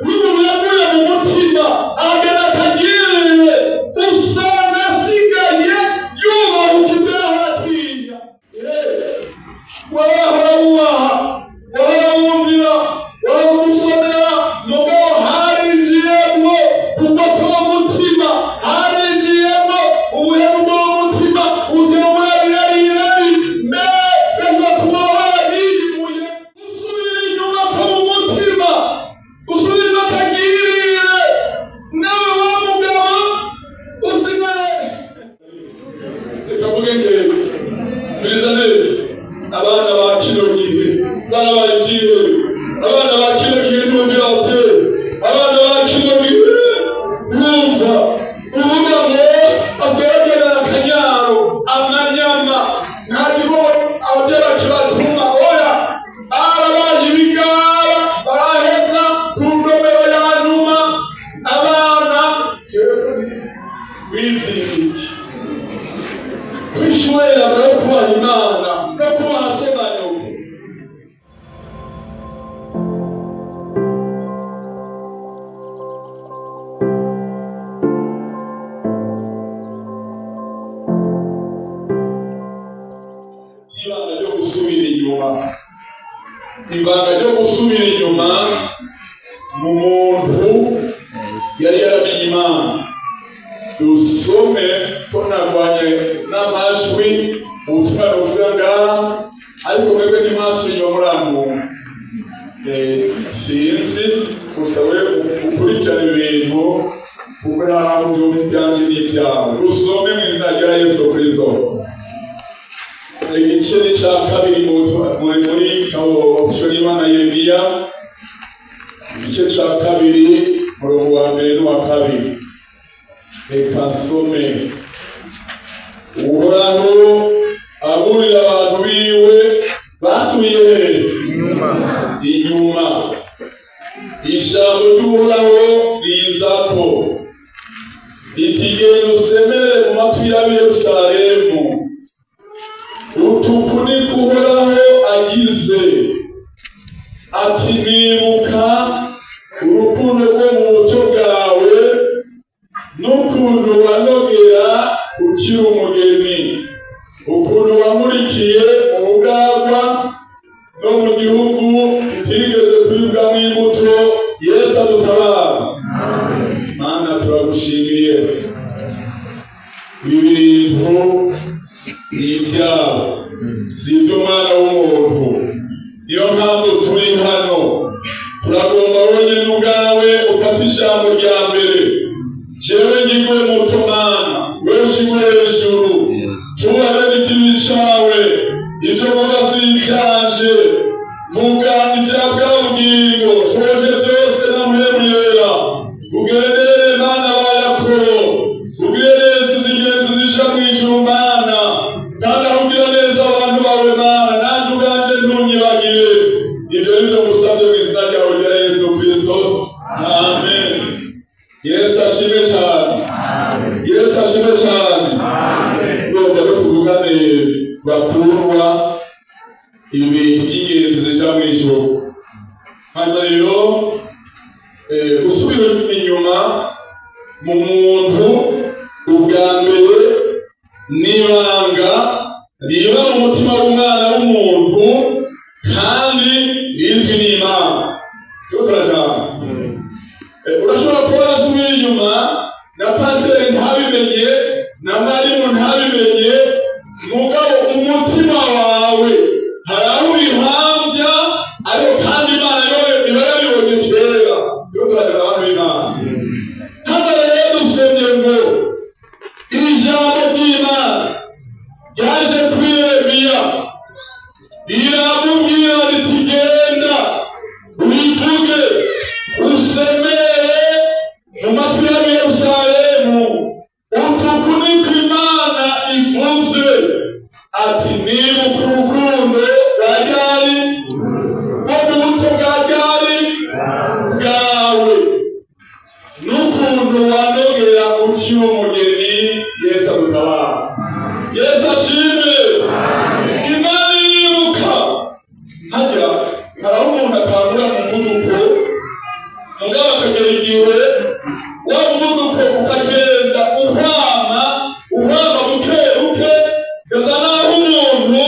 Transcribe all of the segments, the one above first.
Umuntu yavuye mu mutima agana akagirire, usanga asigaye yubahuka ibyo yahora atinya. Wahora wubaha, wahora wumvira, wahora umusomera, mugabo harinjiyemwo kugwa k'umutima, harinjiyemwo ubuhemu bw'umutima. Ubuzima burabirari irari mbega kuba warabiyimuye. Gusubira inyuma ko mu mutima, gusubira inyuma akagirire, nawe wa mugabo usigaye. Reka mvuge ngende mbiriza neza. Abana ba kino gihe barabaye ikihe? Abana ba kino gihe ntibumvira abavyeyi. Abana ba kino gihe bumva uvuga ngo basigaye bagendana akanyaro, amanyama, nta gihugu abavyeyi bakibatuma. Oya, barabaye ibigaba, baraheza ku ndomero ya nyuma. Abana wizihiye kw'ishure no kubaha Imana no kubaha so na nyoko. Ibanga ryo gusubira inyuma, ibanga ryo gusubira inyuma mu muntu yari yaramenye Imana. Dusome ko narwanye n'amajwi ubutumwa nuvuga ngaha, ariko mwebwe ntimwasubiye inyuma muri muntu. Sinzi gusa, we ukurikirana ibintu kuko nta byumva ibyanjye n'ibyawe. Dusome mu izina rya Yesu Kristo, igice ni cya kabiri muri gitabo n'Imana Yeremiya, igice cya kabiri, murongo wa mbere n'uwa kabiri. Reka nsome. Uhoraho aburira abantu biwe basubiye hehe? Inyuma. Inyuma. Ijambo ry'Uhoraho rizako riti: "Genda usemerere mu matwi y'ab'i Yerusalemu utuku niko Uhoraho agize ati: Nibuka urukundo rwo mu buto bwawe n'ukuntu wanogera ukiri umugeni, ukuntu wamurikiye mu bugagwa no mu gihugu utigeze kuribwamo imbuto." Yesu adutabara. Mana, turagushimiye. Ibi bintu ni ibyabo, si iby'umwana w'umuntu. Niyo mpamvu turi hano. Turagomba wenyine ubwawe ufate ijambo rya mbere. Jewe ngigwe muto, Mana, wewe ushimwe hejuru. Tubahe n'ikibi cawe. Ibyo mvuga si ibyanje, mvuga ibya bwa bugingo shoje byose na Mpwemu Yera. Ugendere Mana ba Yakobo, ugire neza izi ngenzi zija mu ijuru, Mana, kandi aho ugira neza abantu bawe, Mana, nanjye ubwanje ntunyibagire. Ibyo nibyo ngusabye mu izina ryawe rya Yesu Kristo, amen. Yesu ashimwe cyane, Yesu ashimwe cyane. Ngomba ko tuvugane, bakundwa, ibintu by'ingenzi zija mu ijuru. Hanyuma rero gusubira inyuma mu muntu ubwa mbere n'ibanga riba mu mutima w'umwana w'umuntu kandi rizwi n'Imana. Turiko turajana. Urashobora kuba warasubiye inyuma na pasiteri ntabimenye, na mwarimu ntabimenye, mugabo umutima wawe hari aho ubihambya, ariko kandi Imana yoyo iba yabibonye kera. Turiko turajana, abantu b'Imana? Hano rero dusomye ngo ijambo ry'Imana ryaje kuri Yeremiya riramubwira riti: "Genda ubivuge, usemere mu matwi y'ab'i Yerusalemu utuku niko Imana ivuze ati: Nibuka urukundo rwa ryari, rwo mu buto bwa ryari." Mugabo akagera igihe wa muvuduko ukagenda uhwama, uhwama buke buke, kugeza n'aho umuntu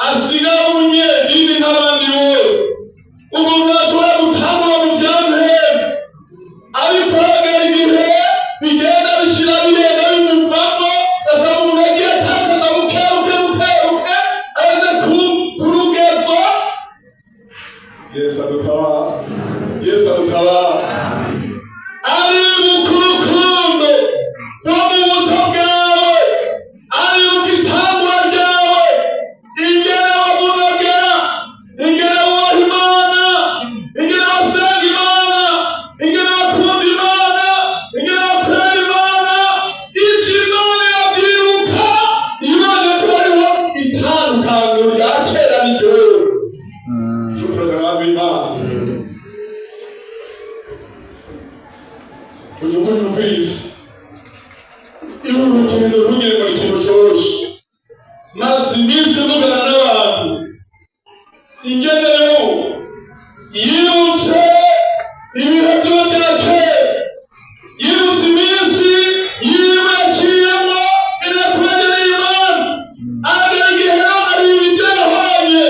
asigara umunyedini nk'abandi bose. Umuntu ashobora gutangura mu vya mpwemu, ariko hagera igihe bigenda bishira, bigenda bimuvamo, ugasanga umuntu agiye atakaza buke buke buke buke, ageze ku rugezo. Yesu adutabara, Yesu adutabara. Aribuka urukundo rwo mu buto bwawe, aribuka itangura ryawe, ingene wamunogera, ingene wubaha Imana, ingene wasenga Imana, ingene wakunda Imana, ingene wakorera Imana. Ivyo Imana yavyibuka, ibonye ko hariho itandukaniro rya kera n'iryowe. Turaja Imana unyumvise ibi, urugendo rugire ngo ni ikintu coroshe. Maze iminsi mvugana n'abantu ingene yo yibutse ibihe byiwe bya kera, yibutse iminsi yiwe yaciyemwo inakwegera Imana. Aragera igihe ari ibyo yahwanye,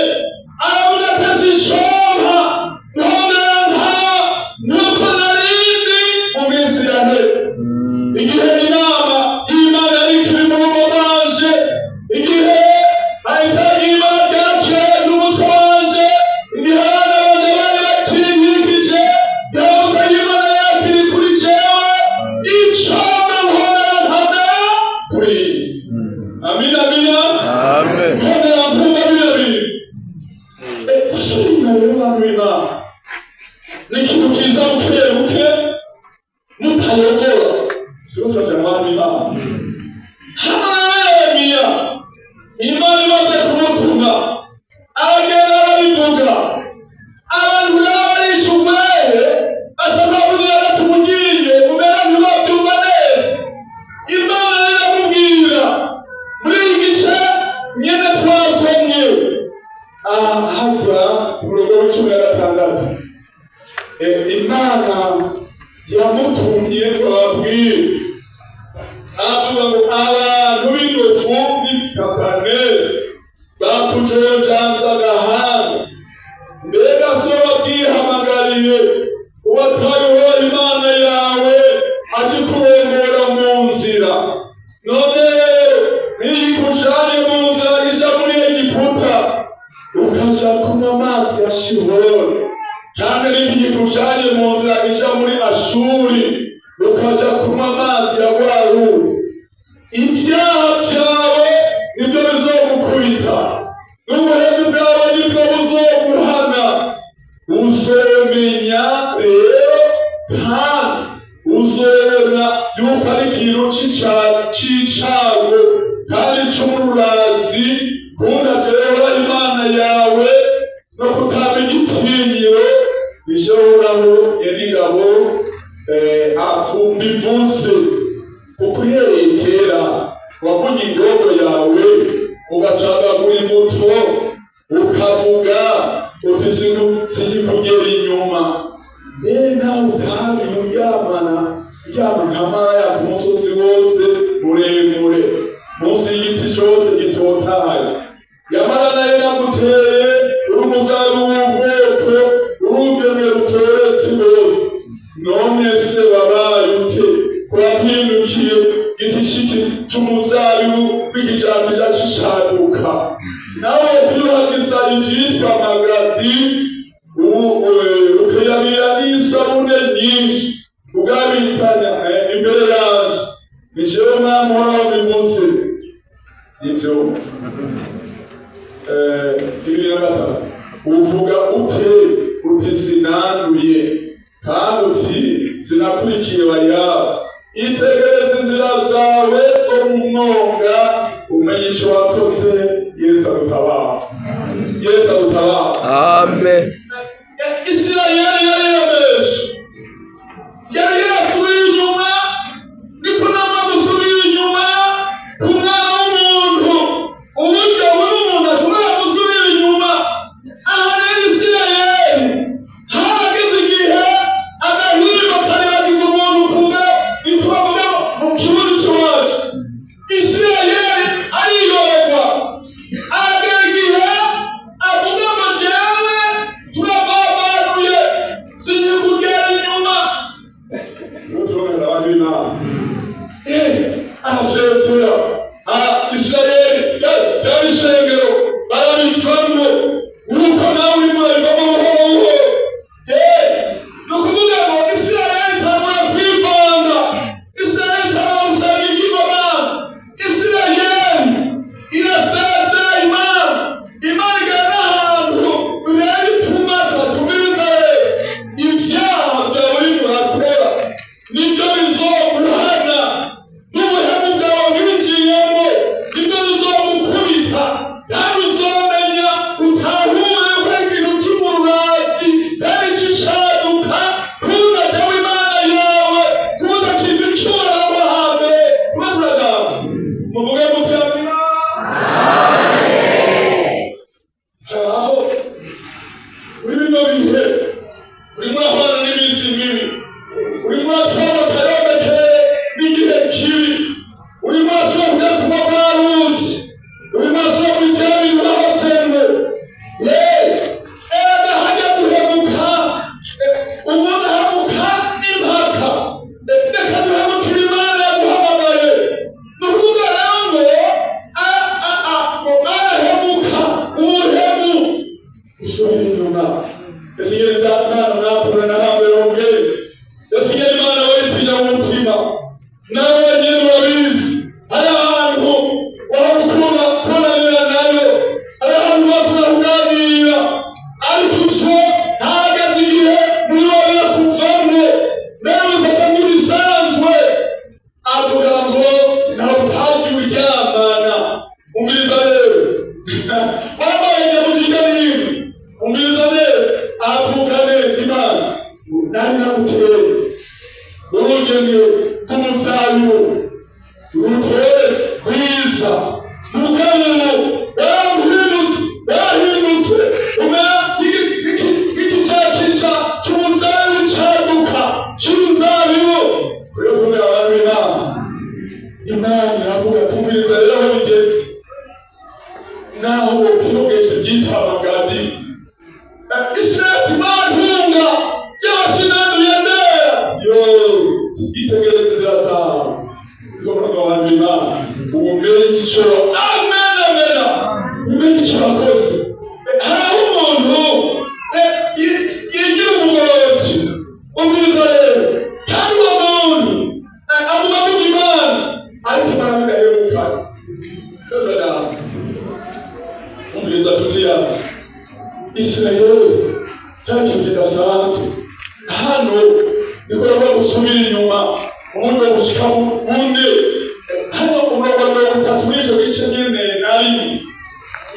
aravuga ati: "Sinshobora nkongera nka nuko narindi mu minsi yaheze, igihe inama y'Imana yari ikiri mu rugo rwanje, igihe ahitaga Imana ryakeje umutwe wanje, igihe abana banje bari bakinkikije, yavuga y'Imana yakiri kuri jewe, icombe nkongera nkamera kuri." Amina, amina. Amen. Nkongera nkumva biriya bintu. Gusubira rero, bantu b'Imana, ni ikintu kiza buke buke, mutayobora. Turiko turaja mu bantu b'Imana. Hano rero Yeremiya, Imana imaze kumutuma, aragenda arabivuga. Abantu rero barica umwehe, asa nkaho hagati mu ryinyo umera ntibabyumva neza. Imana rero iramubwira muri iki gice nyene twasomye aha, hajya ku murongo wa 16. Imana yamutumye ngo ababwire, avuga ngo: "Abantu b'indofu n'Ikapanezi bakujonjanza agahanga. Mbega so babyihamagariye, uwataye uhoraho Imana yawe akikurongora mu nzira? None rero niyikujanye mu nzira ija muri Egiputa, ukaja kunywa amazi ya Shihori, kandi niyikujanye mu nzira ija muri Ashuri, ukaja kunywa amazi ya rwa ruzi, ibyaha byawe nibyo bizogukubita, n'ubuhemu bwawe nibwo buzoguhana. Uzomenya rero kandi uzobona yuko ari ikintu c'icago kandi c'umururazi kundaterera Imana yawe no kutamenya itinyiro. Nishohoraho Nyeningabo mbivuze, kuko uhereye kera wavunya ingogo yawe, ugacagagura imbuto, ukavuga uti: 'Sinkikugera inyuma.' Mbere nawe utabi muryamana, ryama nka maya ku musozi wose muremure, munsi y'igiti cyose gitotahaye. Yamara nayo naguteye uri umuzabibu w'ubwoko, urugemwe rutoretse bose. None se wabaye ute ko wampindukiye igiti c'umuzabibu w'ikijakija cishaduka? Nawe kwiyuhagiza ivyitwa magadi, ubu ukiyabira n'isabune nyinshi, ugabitanya imbere yanje. Ni jewe Mwami uhoraho mbivuze." Ivyo 23: "Uvuga ute uti: 'Sinanduye,' kandi uti: 'Sinakurikiye Bayabo.' Itegereze inzira zawe zo mu mwonga, umenye ico wakoze." Yesu adutabara, Yesu adutabara. Amen. Isirayeli yariyemeje, yari yarasubiye inyuma. Niko nama gusubiye inyuma ku mwana w'umuntu, uburyo buri umuntu ashobora gusubira inyuma. Aha rero Isirayeli hageze igihe agahinda. Urimo urahorana n'iminsi mibi, urimo uratwara akayomekere n'igihe kibi, urimo urasubira kujya kuba bwa ruzi, urimo urasubira muri bya bintu wahozemo. Ega hajya guhemuka, umuntu ahemuka n'impaka. Reka duhemukire Imana yaguhamagaye. Ni ukuvuga rero ngo ngo arahemuka ubuhemu usubira inyuma. Ese nyine Imana mwakura na hambere ubwenge? Ese nyine Imana wayitinya mu mutima? Nawe wenyine urabizi, hari ahantu wahora ukunda kunamira nayo, hari ahantu wakunda kuganira, ariko ivyo hahagaze igihe muri wowe kuvamwo nawe bifata nk'ibisanzwe. Avuga ngo ntawe utagiye uryamana. Umviriza rero, wambaye nyamujika n'imwe. Umviriza neza, avuga neza Imana: nari naguteye urugemwe rw'umuzabibu rutore rwiza, mugabo waramuhindutse, warahindutse umera nk'igicakica cy'umuzabibu caduka cy'umuzabibu. Rero tuvuga abantu b'Imana, Imana iravuga. Tumviriza rero aho bigeze, naho wokirogesha ibyitwa Isirayeli bantunga yasinanduye ndera yo itegereze inzira zawe. Niko muravuga abantu b'Imana, umenye icyo, amen, amen, umenye icyo wakoze. Hari aho umuntu yigira umugorozi. Umviriza rero, kandi uwo muntu aguma avuga Imana, ariko Imana ntigaheruka. Umviriza nshuti yawe, Isirayeli cya kintu kidasanzwe. Hano niko navuga gusubira inyuma ubundi gushika bune. Hano umurongo wa 30 muri ico gice nyene na rimwe,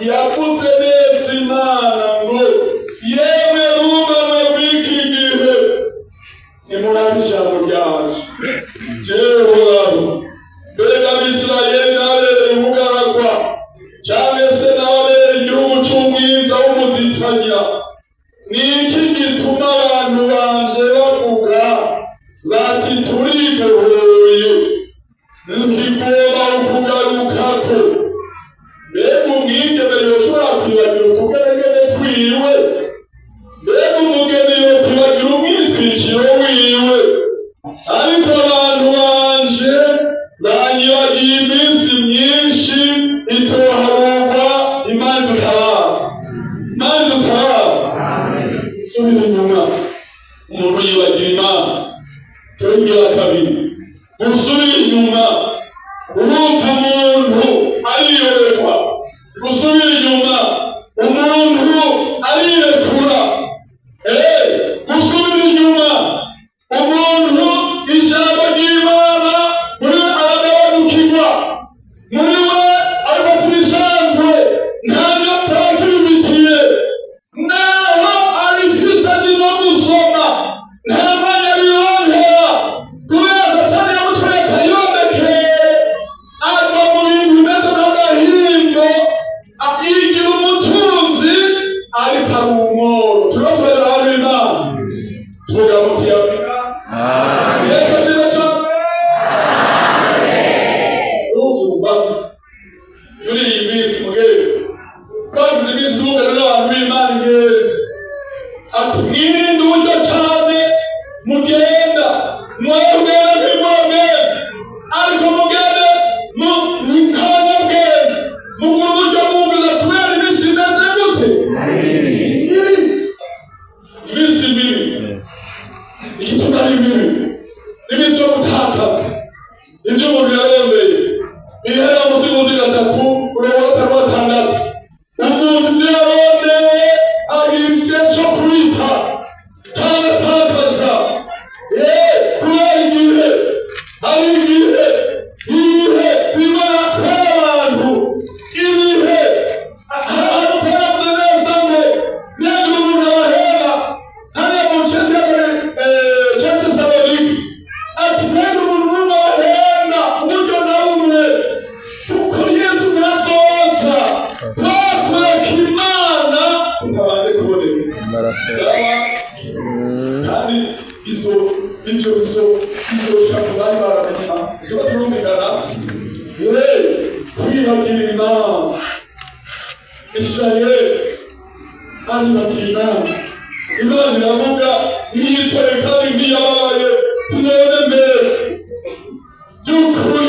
yavuze neza Imana ngo: yemwe rungano rw'iki gihe, nimurabe ijambo ryanje. Jewe Uhoraho, mbega Abisirayeli nabereye ubugaragwa, canke se nababereye igihugu c'umwiza w'umuzitanya? Ni iki gituma abantu banje bavuga bati: turigohoye, ntikigomba kugarukako? Mbega umwigeme yoshobora kwibagira utugenegene twiwe? Mbega umugeni yokwibagira umwitwikiro wiwe? Ariko abantu banje banyibagiye iminsi myinshi itoharugwa. Imana dutabara, Imana dutabara. Subira inyuma, umuntu yibagira Imana. Turengera kabiri, gusubira inyuma, urumva umuntu ariyoberwa. Gusubira inyuma, umuntu arirekura. Gusubira inyuma, umuntu ijambo ry'Imana muri we aragabanukirwa, muri we ariko turisanzwe, ntabyo ntakibimitiye, naho arifise azi no gusoma, nta mwanya bironkera kubera Satani yamutwaye akayomekeye, agwa mu bintu bimeze nk'agahingo, yigira umutunzi ariko ari umworo. Turiho turareba abantu b'Imana, tuvuga muti amina. Yesu ashimwe cyane. Urumva muri iyi minsi mugere twagize iminsi tuvugana n'abantu b'Imana ingenzi, ati mwirinde uburyo cyane mugenda, mwebwene nk'imwebwe, ariko mugende nk'abanyabwenge, mugura uburyo mwumviza, kubera iminsi imeze gute? Mibi, iminsi mibi. Igituma ari mibi, iminsi yo gutakaza ibyo umuntu yarondeye. Ibihera musi 3 umurongo wa 5 6, umuntu ibyo yarondeye agira igihe cyo kubita kandi atakaza. Kubera igihe, hari igihe, ibihe bimara abantu, ibihe ahantu twavuze neza ngo nihagira umuntu abahenda hariya mu bice bya Tesalonike. Izo ibyo bizo bizoshika ku bari baramenya. Izo turumvikana. Kwibagira Imana, Israel aribagira Imana. Imana iravuga ntiyitware kandi ntiyabaye. Tunone mbere by'ukuri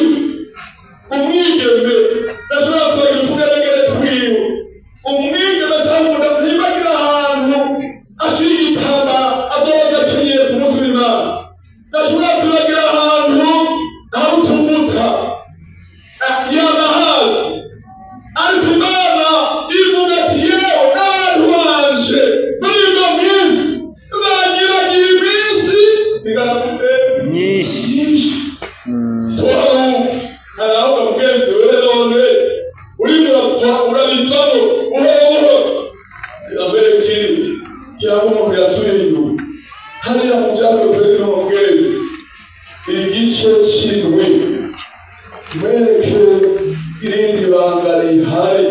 umwigeme ndashobora kubagira utugeregere twiwe. Umwigeme cyangwa umudamu ntibagira ahantu ashira igitambara azoza akenyeye ku munsi w'Imana. Ndashobora kubagira ahantu hari utuvuta yamahazi. Ariko Imana ivuga ati: "Yewe abantu banje, muri ino minsi banyiragiye iminsi ingana gute?" Myinshi. Myinshi. Hari aho mugenzi wewe none urimo urapfa, urabivamo buhoro buhoro. Mbere kiri cyangwa umuntu yasubiye inyuma hariya mu Byakozwe no mugenzi igice 7, mwereke irindi banga rihari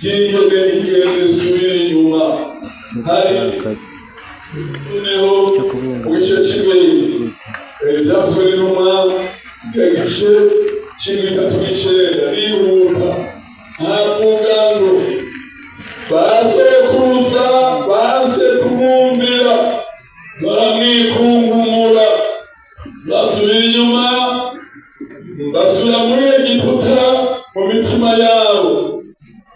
ry'ingene ingenzi isubira inyuma. Hari noneho mu gice 7, Byakozwe n'Intumwa igice 7, 39, rihuta. Ntavuga ngo basokuruza banse kumwumvira, baramwikunkumura, basubira inyuma, basubira muri Egiputa mu mitima yabo.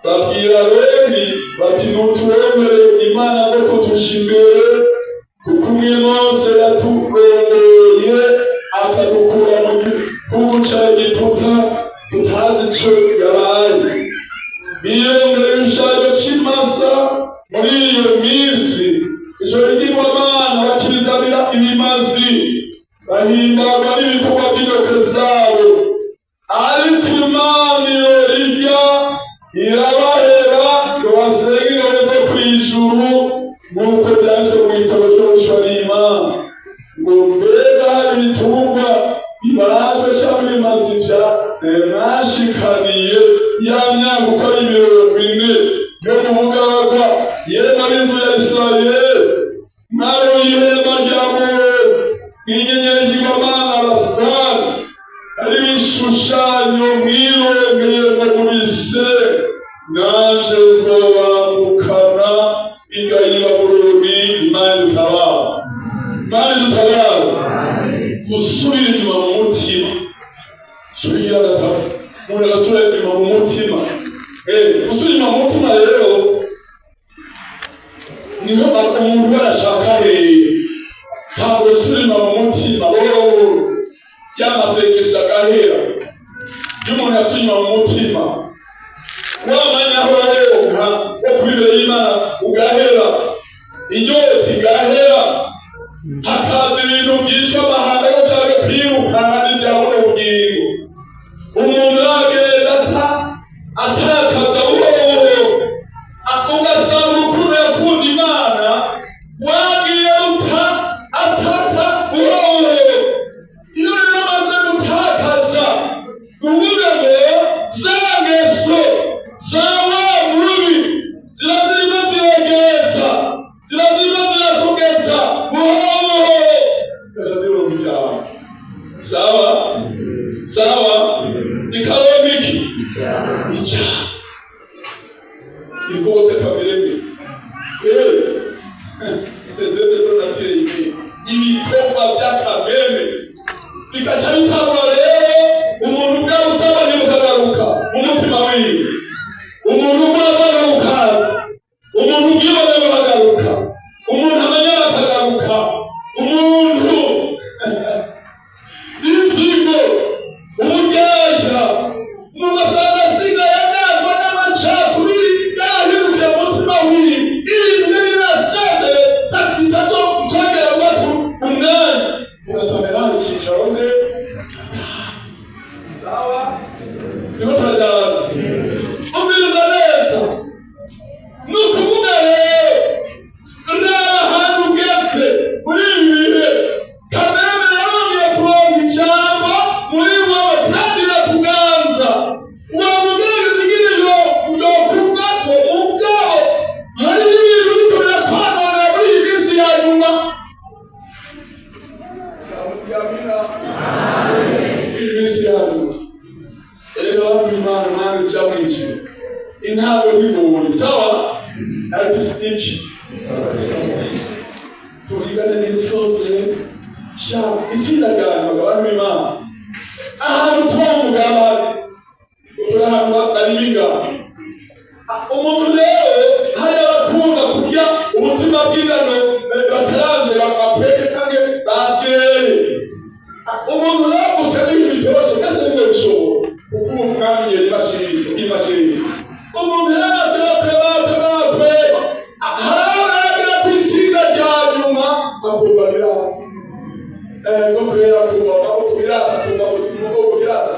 Babwira Aroni bati: "Nuturemere imana zo kutusha imbere, kuko umwe Mose yaturongoye akadukura mu gihugu ca Egiputa tutazi ico yabaye." Birongera ibishushanyo c'imasa. Muri iyo minsi ico bigirwamana bakizanira ibimazi, bahimbarwa n'ibikorwa by'intoke zabo. Ariko Imana iyo rirya irabahera ngo basenge ingabo zo kw'ijuru, nk'uko byanditswe mu gitabo c'Ubusharima ngo: "Mbega hari ibitungwa bibajwe canke ibimazi vya mwashikaniye ya myaka uko ari 40 yo mu bugaragwa, yemwe ab'inzu ya Isirayeli? Mwaruye ihema rya Moloki n'inyenyeri y'igwamana Rafani, ari ibishushanyo mwirongeye ngo mubise. Nanje nzobambukana inga y'i Babuloni." Imana idutabara, Imana idutabara. Gusubira inyuma mu mutima, subira gatatu, umuntu agasubira inyuma mu mutima. Gusubira inyuma mu mutima rero niho umuntu we arashaka hehe. Ntabwo gusubira inyuma mu mutima buhoro buhoro y'amasengesho agahera. Iyo umuntu yasubiye inyuma mu mutima, wamanya aho waronka wo kuba imbere y'Imana ugahera, inyota igahera, hakaza ibintu byitwa amahanga yo cyangwa kwirukana n'ibya buno bugingo. Umuntu aragenda atakaza buhoro buhoro, ugasanga urukundo yakunda Imana wagiye ruta ataka buhoro buhoro. Iyo rero amaze gutakaza, uvuga ngo za ngeso za wa mubi ziba zirimo ziregeza, ziba zirimo zirasogeza buhoro buhoro, gaca zironka ijambo. Sawa sawa, zikaronka iki? Icyaha, ibikorwa by'akamere mbi, ibikorwa by'akamere bigaca bitangura. Rero umuntu ubwawe usabanye bukagaruka mu mutima wiwe, umuntu ubwabana bukaza, umuntu ubwibone bukagaruka, umuntu amanyana akagaruka, umuntu inzigo, uburyarya, umuntu asanga asigaye agangwa n'amacakubiri, yahindukiye mu mutima wiwe. Ibintu bye birasezeye, bitazokongera gufata umwanya, ugasanga nawe icyicaro nde. Amina. Iminsi yanyu rero abantu Imana mwanga ijamwije intango ntigoye, sawa, ariko iki tuvugane n'imisozi sha itsinda rya nyuma. Abantu b'Imana, ahantu tuba mu mugabane turi ahantu hari ingano. Umuntu rero hari abakunda kurya ubuzima bw'ingano bakaranze, bakwege cyangwa basyeye. Umuntu rero gusa n'ibintu bitoroshe byose nibwo bishobora kuko ubu mwamenyera imashini. Umuntu rero asigaye bakwega bakwega, hari aragera ku itsinda rya nyuma akumva birasi ngo kwera, kumva amaboko birasa, kumva umugongo birasa,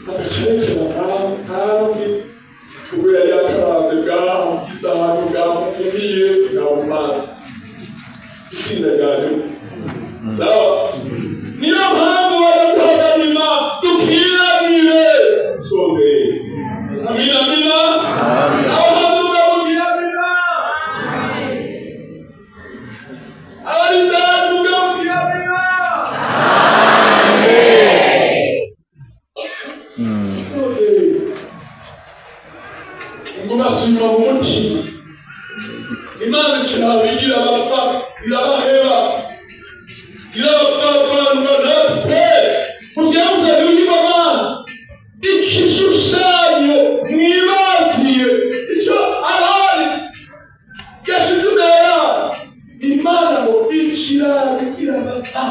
agacerekera kandi ubwo yari yakaranze bwaho bw'isahani bwamukumiye bwa mu mazi. Itsinda rya nyuma, sawa. Niyo mpamvu bajya guhagarika dukiranire soze. Amina, amina. Aho hantu mugabukira, amina. Abari indani mugabukira, amina. Soze ngo basubira mu mutima, Imana ikirabigira bapfa, irabaheba, irababanura. Natwe musigaye musenga ibigirwamana, igishushanyo mwibatiye, icyo Aroni yashize imbere yabo. Imana ngo ikirabigira bapfa.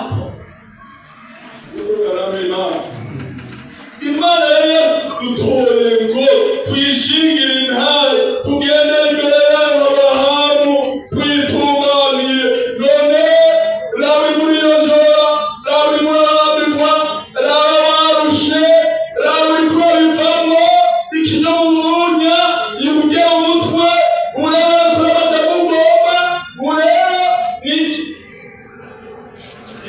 Imana, Imana yari yadutoye ngo tuyishingire intare, tugendere imbere yayo Aburahamu tuyitunganiye. None raba uri muri iyo njora, raba urimo urarambirwa, raba warushe, raba uriko urabivamwo ikinyamumunya ibuge mu mutwe, urebe kuramaze mugomba urebe ni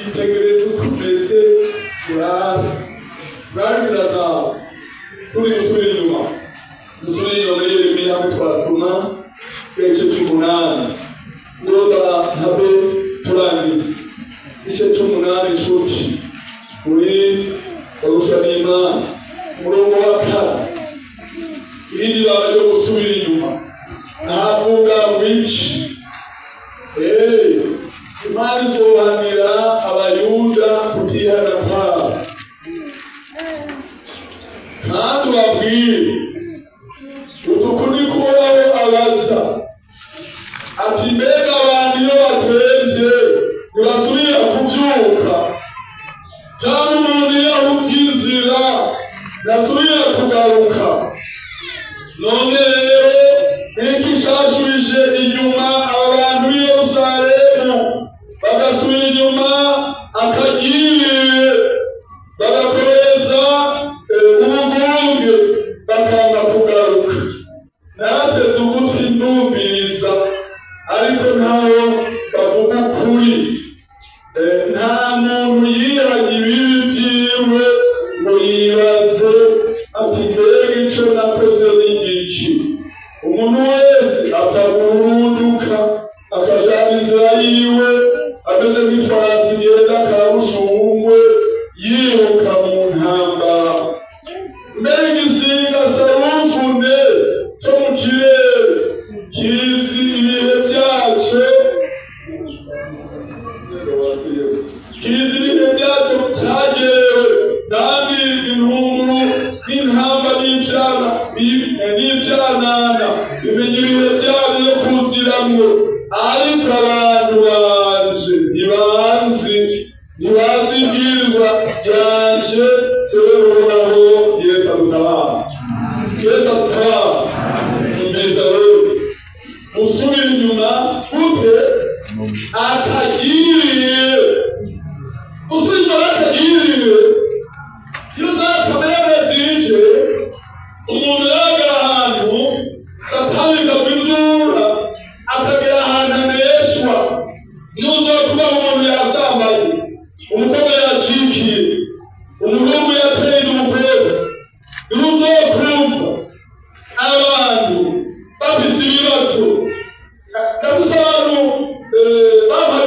itegereze uko umeze, urabe urabe inzira zawe. Turi gusubira inyuma, dusubire inyuma muri Yeremiya hamwe twasoma igice cy'umunani. Ngoga habe turangiza igice cy'umunani. Inshuti uri barusha n'Imana, umurongo wa kane. Irindi banga ryo gusubira inyuma ntavuga ngo iki? Imana izohanira Abayuda kutihana kwabo. Kandi ubabwire utuku niko Uhoraho abaza ati: "Mbega abantu iyo batemvye ntibasubira kuvyuka? Cyangwa umuntu iyo ahuvye inzira ntasubira kugaruka? None rero niki cashubije inyuma aba bantu b'i Yerusalemu, bagasubira inyuma akagiriye, bagakomeza ubugunge, bakanga kugaruka? Narateze ugutwi ndumviriza, ariko ntaho bavuga ukuri. Nta muntu yihanye ibibi vyiwe ngo yibaze ati: 'Mbega ico nakoze ni igiki?' Umuntu wese apfa guhurunduka akajana inzira yiwe, ameze nk'ifarasi igenda kabushungwe yiruka mu ntambara. Mbega igisiga sarumfune cyo mu kirere kizi ibihe byaco, kizi ibihe byaco cyagerewe, kandi intunguru n'intamba n'ibyana n'ibyanana bimenya ibihe byabyo yo kuziramwo, ariko abantu banje ntibanzi, ntibazi ibwirizwa ryanje jewe Uhoraho." Yesu adutabara, Yesu adutabara. Umviriza rero, usubira inyuma gute? Akagiriye usubira inyuma akagiriye. Iyo za kamere zije, umuntu yaga ahantu Satani ikagwizura, akagera ahantu aneshwa. Nuzokuba umuntu yasambaye, umukobwa yacikiye, umuhungu yateye inda umukobwa, ntuzokumva abantu bafise ibibazo. Ndavuze abantu bahaye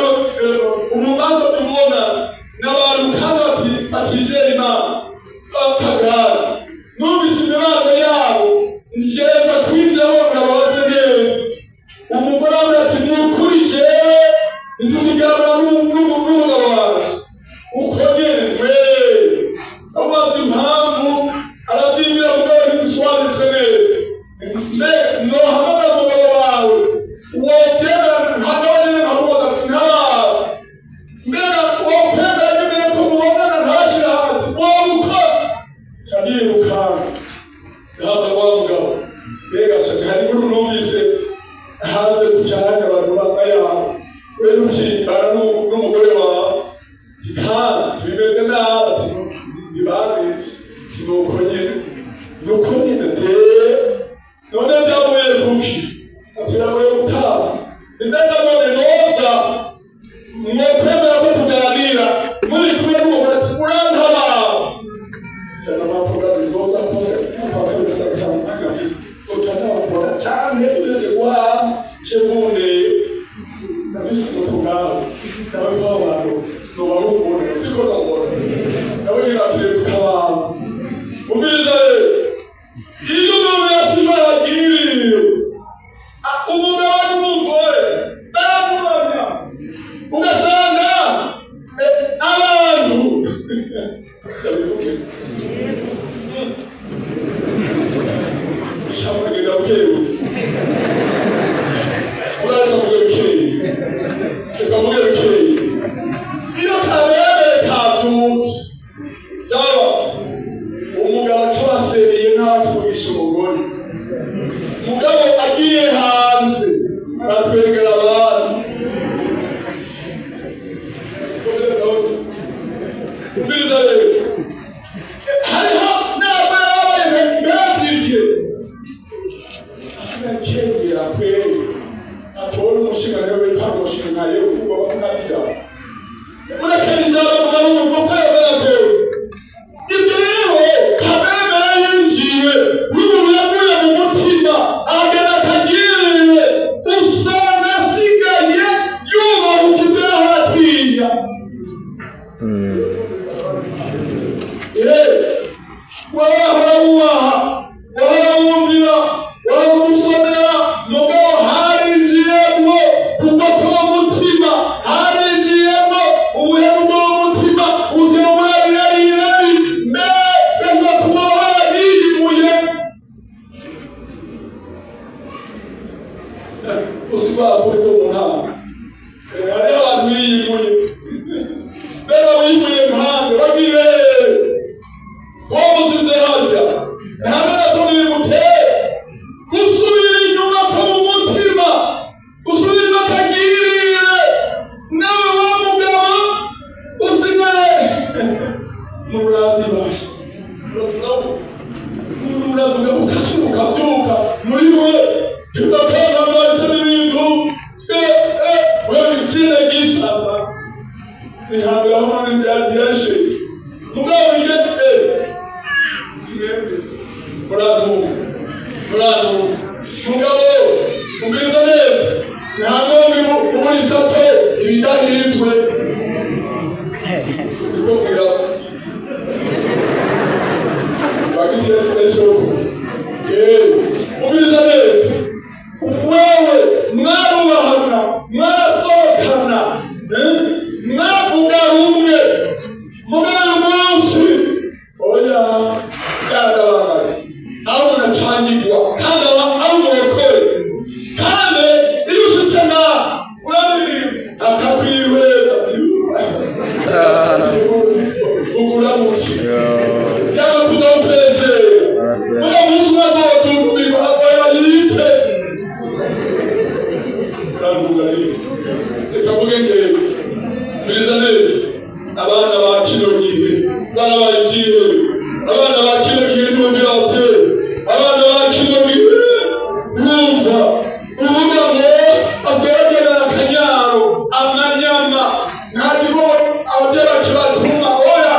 Rero ukimbana n'umugore wawe, ati kandi tubimeze nabi, ati ntibabije, nuko nyene, nuko nyene teye. None vyavuye kuki? Ati navuye gutanga indangamone noza mwokwemera ko tuganira muri kumwe n'umugore, ati urantabara sana mavuga bizoza utanakora canke ugeze guhaha cebune nafise umuto ngaho nawe ko abantu nobarungure siko nobona nawe nyine aturebuka abantu. Umviriza rero, iyo umuntu yashima yagiriye umugabo n'umugore baravugana, ugasanga abantu ndabivuge shaka kugenda bukebuke, uraza kuvuge bukeye, reka mvuge bukeye. Iyo kabemeye kavyutse, sawa, umugabo aca abaseriye ntakivugisha umugore, mugabo agiye hanze aratwegera abandi. Umviriza rero, hariho n'ababaye mbazirye asinakengera kweri atore umushinga nawe kandi umushinga nkaye kuko bakunanija murekera ijambo mugabo kuko yabera kose. Ibyo rero kameme yinjiye n'umuntu yaguye mu mutima agenda akagiriye, usanga asigaye yubahuka ibyo yahora atinya. Wahora wubaha, wahora wumvira, wahora umusomera, mugabo harinjiyemwo kugwa k'umutima, harinjiyemwo ubuhemu bw'umutima, ubuzima bw'irari irari mbega kuba warabiyimuye usiba kuri ko mu ntara hariho abantu biyimuye, mbega wiyimuye nkande bagiye wamusize harya nta n'agasoni bimuteye gusubira inyuma ko mu mutima, gusubira inyuma akagirire nawe wa mugabo usigaye murazi basha murazi ukabyuka ukabyuka muri we kidakanga marite n'ibintu wewe gisaza ihambira hamwe n'ibya mugabo nge muraduka muraduka. Mugabo umviriza neza, nta nkombe ubura isato ibidahinzwe ndikubwira bagitiye twesoko. Umviriza neza, wewe mwarubahana, mwarasohokana, mwavuga rumwe, mugabo uyu munsi oya byaragabangaye aho umuntu acangirwa kandi aba ari umurokore, kandi iyo ushitse ngaha urabiririmba akakwihweza ati uguramutse yaba kudakwezera. Muga munsi umwe azotuvumirwa azoya yite uravuga rero. Reka mvuge ngewe, mbiriza neza, abana ba kino gihe barabaye ikihe? Abana ba kino gihe ntibumvira abavyeyi. Abana ba kino gihe bumva uvuga ngo asigaye agendana akanyaro amanyama, nta gihugu abavyeyi bakibatuma, oya,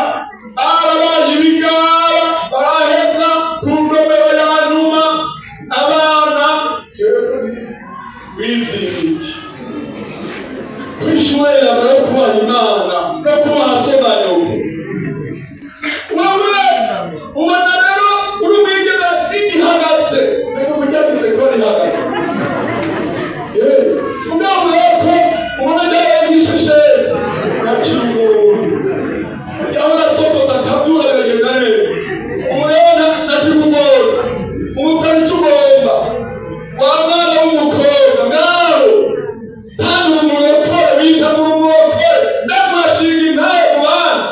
barabaye ibigaba, baraheza ku ndomero ya nyuma. Abana wizihiye kw'ishure yo kubaha Imana no kubaha so na nyoko. Wewe ubona rero uri umwigeme rigihagaze, reka kuryageze kuba rihagaze mugabo rero ko ubona ryabaye nk'ishesheti nakiri umuntu yaho nasokoza akabyura bikagenda neza. Ubu rero nakikugora umukora icyo ugomba wa mwana w'umukobwa ngaho kandi umurokore wita muri umurokore ndamashinga intaye mu bana.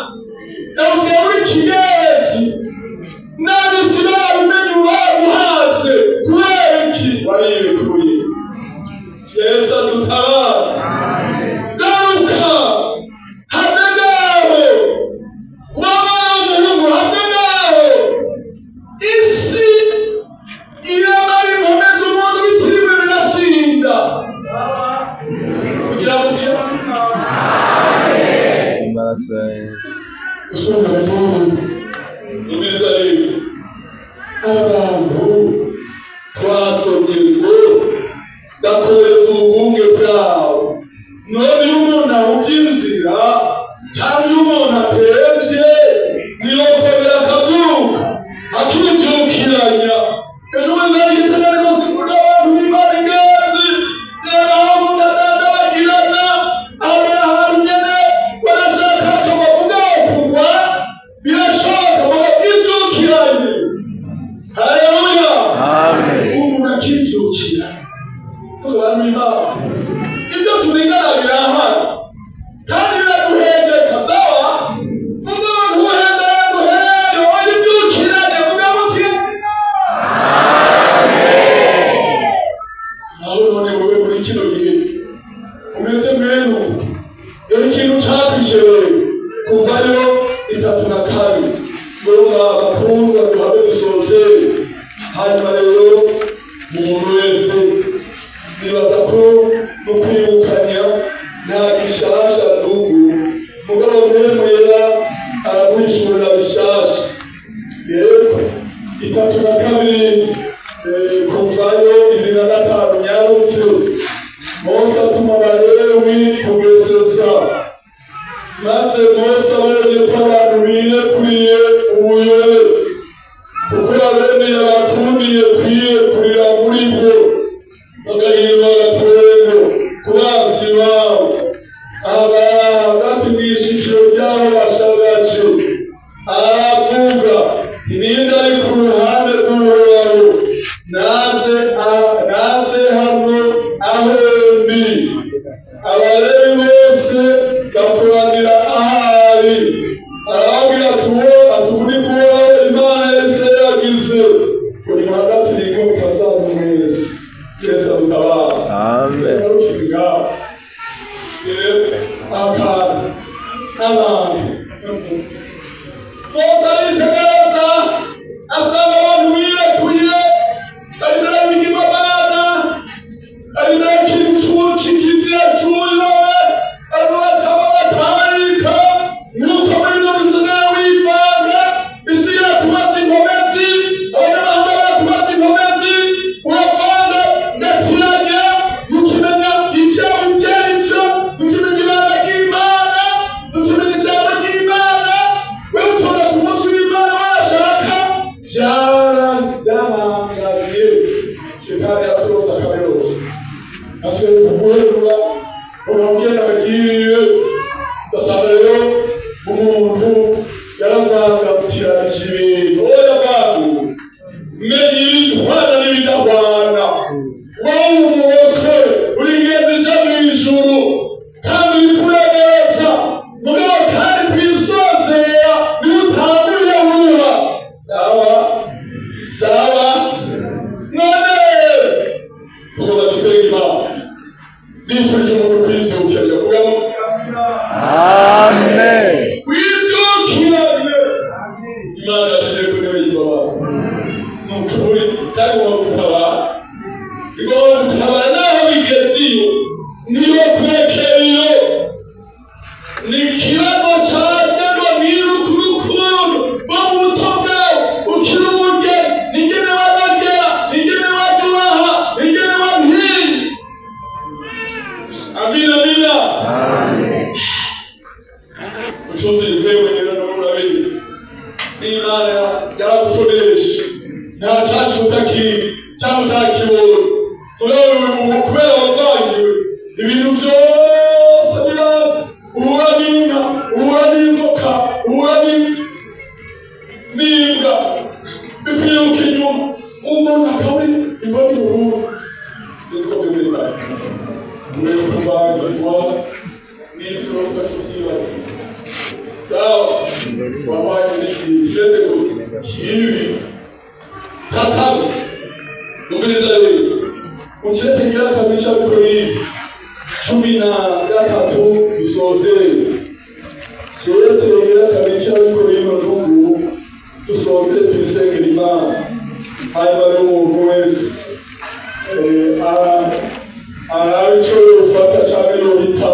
Vugira muti Amen. Amaraso ya Yesu. Usonga baturu. Numviriza rero. Abantu twasomye ngo ndakomeza ubugunge bwawe. None iyo umuntu ahubye inzira cyangwa iyo umuntu atevye ntiyokomera akabyuka akibyukiranya. Ejo bundi nari igitega ariko sinkunda abantu b'Imana ingenzi. Ndagirana aho ahantu nyene barashaka ko bavuga kugwa birashoboka bakabyukiranye. Haleluya. Amen. Umuntu akibyukira. Tuvuga abantu b'Imana. Ibyo turigana birahari kandi biraduhengeka sawa. Muga abantu uhembera guhereyo oyibyukiranye muga muti aho none wowe muri kino gihe umeze mwene rero ikintu cakwishe rero kuvayo 32 ngomba bakundwa duhabe dusoze. Hanyuma rero umuntu wese nibaza ko no kwibukanya nta gishasha ndugu mugabo mwene yera araguhishurira bishasha. Yego 32 kuvayo 25 nyarutse Mose atuma Abalewi kugesesa. Maze Mose abonye ko abantu birekuriye ubuyobe kuko yabemeye abakundiye kwiyekurira muri bo bagahindura agatwengo ku bansi babo aba hagati mw'ishikiro ry'aho bashagaje aravuga ninde ari ku ruhande rw'Uhoraho naze hano aho ndi. Abalewi bose bakoranira ahari arababwira ati uwo ni Uhoraho Imana ya Isirayeli yagize ngo nimuhagatire inkota zanyu mwese. Yesu adutabare. Amen. Ngarukize ngaho. Akantu abantu Mose aritegereza asanga abantu birekuye bari imbere y'ibigirwamana, bari imbere y'ikintu c'ikizira c'ubuyobe, abantu bakaba batayika nk'uko muri ino bisigaye wivanga isi yatumaze inkomezi, abanyamahanga batumaze inkomezi, uravanga ngatiranya ntukimenya ivyabo ivyo arivyo, ntukimenya ibanga ry'Imana, ntukimenya ijambo ry'Imana. Wewe utonda ku munsi w'Imana washaka byarabangamiye. Shetani yaraturose akaberose asigaye kuguherura ukagenda akagiye ugasanga rero umuntu yaravangatiranyije ibintu. Oya vangu menya ibihwana n'ibidahwana. Wowe umwokore uri ingenzi ija mw'ijuru kandi urikure neza mugabo kandi kwisozera niwe utanguriye uruha. Sawa sawa. None tugomba dusenga Imana. Nifurije umuntu kwivyukiranya kugira ngo Amen. wivyukiranye. Imana yashije ku ntebe y'imbabazi ni ukuri kandi igomba gutabara, igomba gutabara naho bigeze iyo niyo kurekera iyo ni ikibazo caje ngo niruke urukundo rwo mu buto bwawe ukiri umugeni ningene banogera ningene badubaha ningene bantinya. Amina amina. Amen. Ucuze ibihembo rero nawe urabizi n'Imana yaragutonesha nta cashi utakizi cyangwa utakibonye kubera kubera wavangiwe ibintu vyose birazi uhura n'inka uhura n'inzoka uhura n'imbwa bikwiruka inyuma umuntu akaba ari imboni burundu. Sinzi ko byumvikana kubera kuvangirwa n'ivyo tutakivyibagiwe. Sawa wabaye n'ikijeze ngo kibi kakame. Numviriza rero ucete ngira kabiri ca Korinto 13 dusoze. Cete ngira kabiri ca Korinto ndugu dusoze twisengera Imana. Hanyuma rero umuntu wese arabe ico yofata canke yohitamo.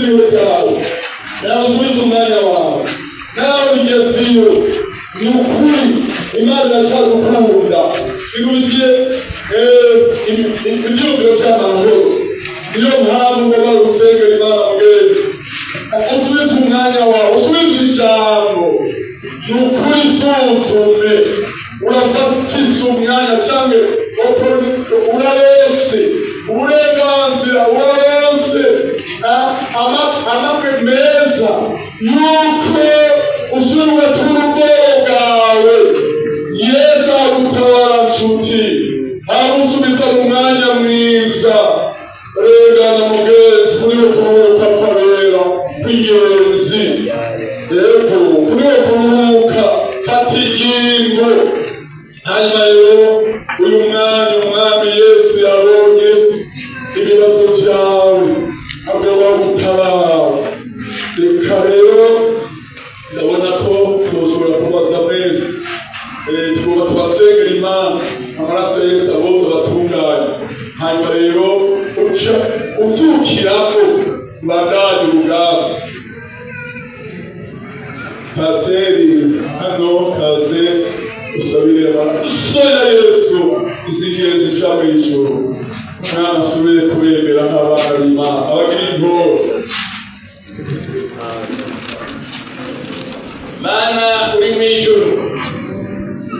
Ibihe byawe, nawe usubize umwanya wawe, nawe bigezeyo. Ni ukuri, Imana iracyagukunda, igubitiye ibyiyumviro by'amahoro. Niyo mpamvu ugomba gusengera Imana, mugenzi, usubize umwanya wawe, usubize ijambo. Ni ukuri, suzume, urafatise umwanya cyangwa urarose uburenganzira, urarose amabwe meza yuko usubira ugatura ubworo bwawe. Yesu agutabara, nshuti, agusubiza mu mwanya mwiza. Regana, mugenzi, kuri we kuruhuka kw'abera kw'ingenzi. Yego, kuri we kuruhuka, fata ingingo. Hanyuma rero uyu mwanya, Umwami Yesu yabonye ibibazo byawe, agomba gutabara. Reka rero, ndabona ko tushobora kubaza mwese. Tugomba tubasengera Imana, amaraso ya Yesu aboza, abatunganye. Hanyuma rero uca uvyukiramo, ubandanye urugamba. Pasiteri hano, kaze usabire amaraso ya Yesu izigiye zija mu ijuru, Umwana asubire kubemera nk'abana b'Imana, abagira intore. Mana uri mu ijuru,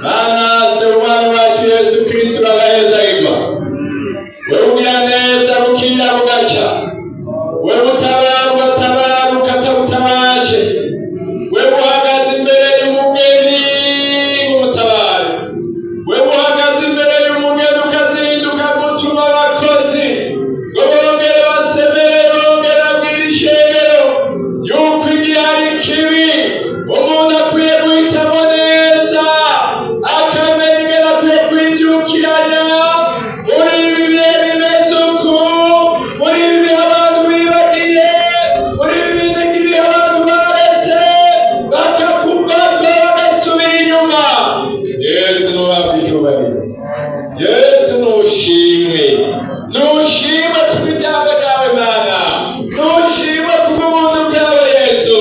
Mana se umwami wacu Yesu Kristo, uragahezagirwa. Wewe ugira neza bukira bugaca, wewe utabara ugatabara ukatabutabaje, wewe uhagaze imbere y'umugeni ngo umutabare, wewe uhagaze imbere y'umugeni ukazinduka gutuma abakozi ngo bongere basemere, bongere babwire ishengero yuko igihe ari kibi, umuntu akwiye guhitamo neza, akamenya ingene akwiye kwibyukiranya muri ibi bihe bimeze uku, muri ibi bihe abantu bibagiye, muri ibi bihe abantu baretse bakakugako bagasubira inyuma. Yesu nuhabwa icyubahiro, Yesu nushimwe, nushimwe kubw'ijambo ryawe Mana, nushimwe kubw'ubuntu bwawe Yesu,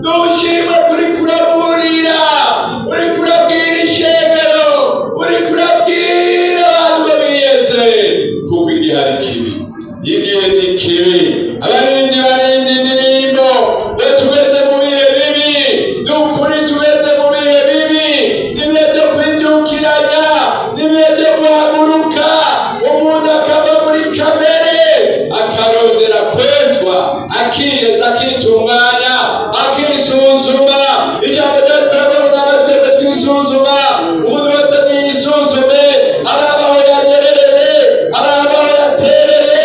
nushimwe kuri kuraburira, uri kurabwira ishengero, uri kurabwira abantu ngo biyeze, kuko igihe ari kibi, igihe ni kibi. Abaririmbyi barinda indirimbo ngo tugeze mu bihe bibi. Ni ukuri, tugeze mu bihe bibi, n'ibihe byo kwibyukiranya, n'ibihe byo guhaguruka, umuntu akava muri kamere akarondera kwezwa, akiyeza, akitunganya, akisuzuma. Ijambo rya turavuga ngo twebwe twisuzuma, umuntu wese niyisuzume, araba aho yanyerereye, araba aho yatereye,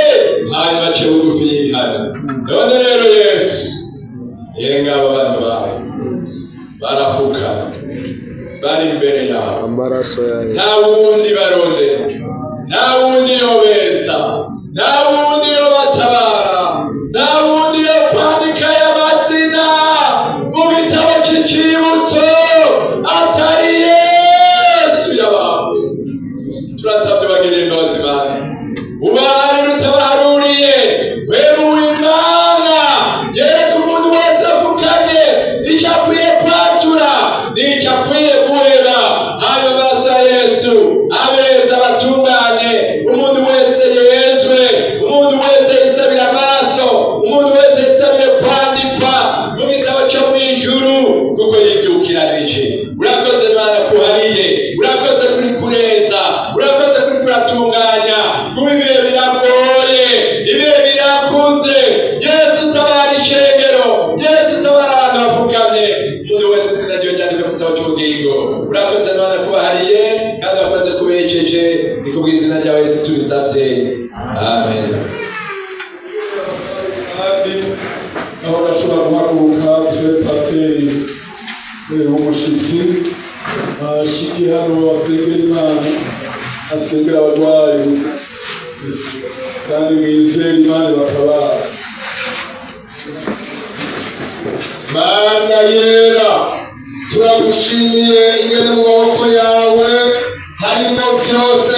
hanyuma ace bugufi yihana. None rero Yesu, yenga aba bantu bawe barafuka, bari imbere yawe. Amaraso ya Yesu. Nta wundi barondera, nta wundi yobeza, nta wundi yobatabara, nta wundi yo kwandika y'amazina mu gitabo cy'icibutso atari Yesu yabawe. Turasabye, bagiriye imbabazi Mana, ubaharire utabaharuriye. Wewe Imana, yereka umuntu wese avukanye icyo akwiye kwatura n'icyo akwiye guhera, hanyuma amaraso ya Yesu abeza, abatunganye, umuntu wese yezwe, umuntu wese yisabira amaraso, umuntu wese yisabire kwandikwa mu gitabo cyo mu ijuru kuko yibyukiranije. Urakoze Mana kuhariye, urakoze kuri kureza, urakoze kuri kuratunganya, kuba ibihe biragoye, ibihe birakuze. Yesu, tabara ishengero, Yesu, tabara abantu bafukamye, umuntu wese izina ryiwe ryandikwe mu gitabo cy'ubugingo. Urakoze Mana kubahariye, kandi urakoze kubejeje. Ni kubw'izina ryawe Yesu tubisabye, amen. Kandi aho bashobora guhaguruka, dusabe pasiteri w'umushyitsi ashike hano, asengera Imana, asengera abarwayi, kandi mwizere Imana batabara. Mana yera, turagushimiye ingene mu maboko yawe harimo byose.